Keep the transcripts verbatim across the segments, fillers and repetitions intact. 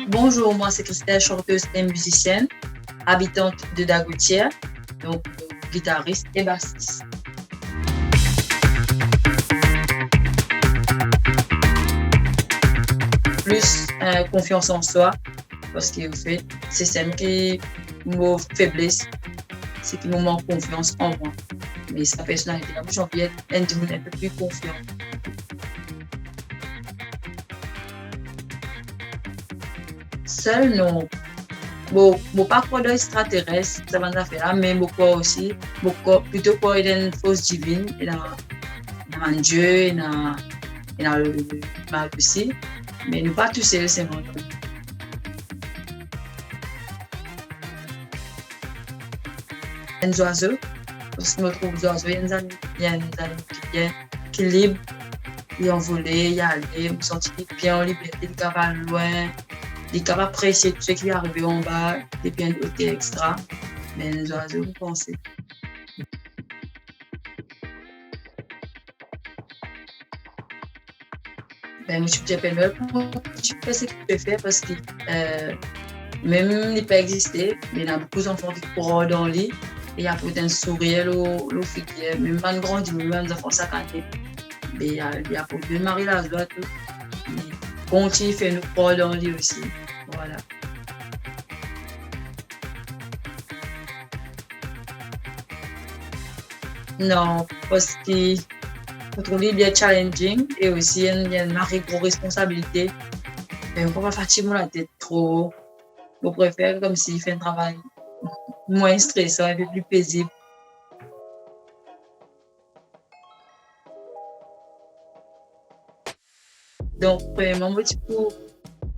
Bonjour, moi c'est Christelle, chanteuse et musicienne, habitante de Dagoutière, donc guitariste et bassiste. Plus euh, confiance en soi, parce que en fait, c'est celle qui m'a faiblesse, c'est qui m'a manque confiance en moi. Mais sa personnalité-là, moi, j'ai envie d'être un peu plus confiant. Sel, non. Bon, mo pa krwar dan extrateres, sa bann zafer la, me mo krwar osi, mo krwar, plito krwar ena enn fors divinn, ena, ena bann die, ena, ena le, le, le mal osi, me nou pa tousel, se mwa. Enn zwazo, parski mo trouv zwazo, enn zan-, enn zanimo ki bien, ki lib, li anvole, li ale, mo santi li bien an liberte, li kapav al lwin, li kapav apresie tou seki arive anba, depi enn oter, etsetera. Me enn zwazo, mo panse. Ben, mo ti pe dir Père Noël pou ti fer seki li pe fer, parski, euh, mem li pa existe, me ena boukou zanfan ki krwar dan li, e li aport enn sourir lor, lor figir. Mem bann gran dimoun, bann zanfan sak ane, be, li aport bann mari lazwa tou. Li kontign fer nou krwar dan li osi. Vwala. Non, parski mo trouv li bien challenging e osi enn, enn mari gro responsabilite. Me mo pa fatig mo latet tro. Mo prefer koumsi fer enn travay mwin stresan, enn pe pli pezib. Donk, premierman, mo ti pou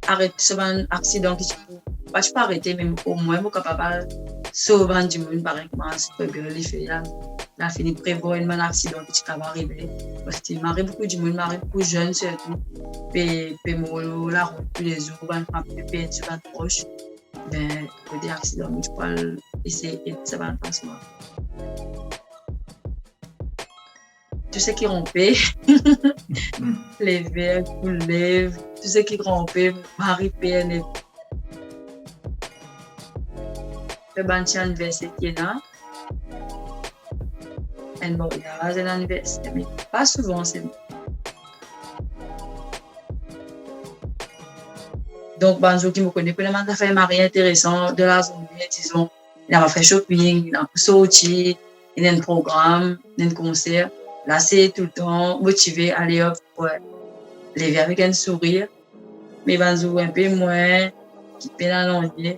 aret sa bann aksidan ki ti pou, pa ti pou arete, me omwin mo kapav al sov bann dimoun, parey kouma Supergirl li fer la. Li finn prevwar enn bann aksidan ki ti kapav arive. Parski mari boukou dimoun, mari boukou zenn sirtou, pe, pe mor lor larout toulezour, bann fami pe perdi bann pros. Ben, kote aksidan, mo ti pou al esey ed sa bann fason la. Tou seki ranpe, lever, koulev, tou seki ranpe, mari pe ene. Fer bann ti aniverser ki ena. Enn maryaz, enn aniverser, me pa souvan, se Donk, bann zour ki mo kone, kone bann zafer mari interesan dan lazorne, dizon, ena pou fer shopping, ena pou sorti, ena enn program, ena enn konser. La, se toultan motive, ale op, wi. Leve avek enn sourir. Me bann zour enpe mwin, ki pena nanye,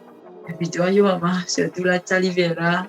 envite yo mama, sirtou la, sa liver la.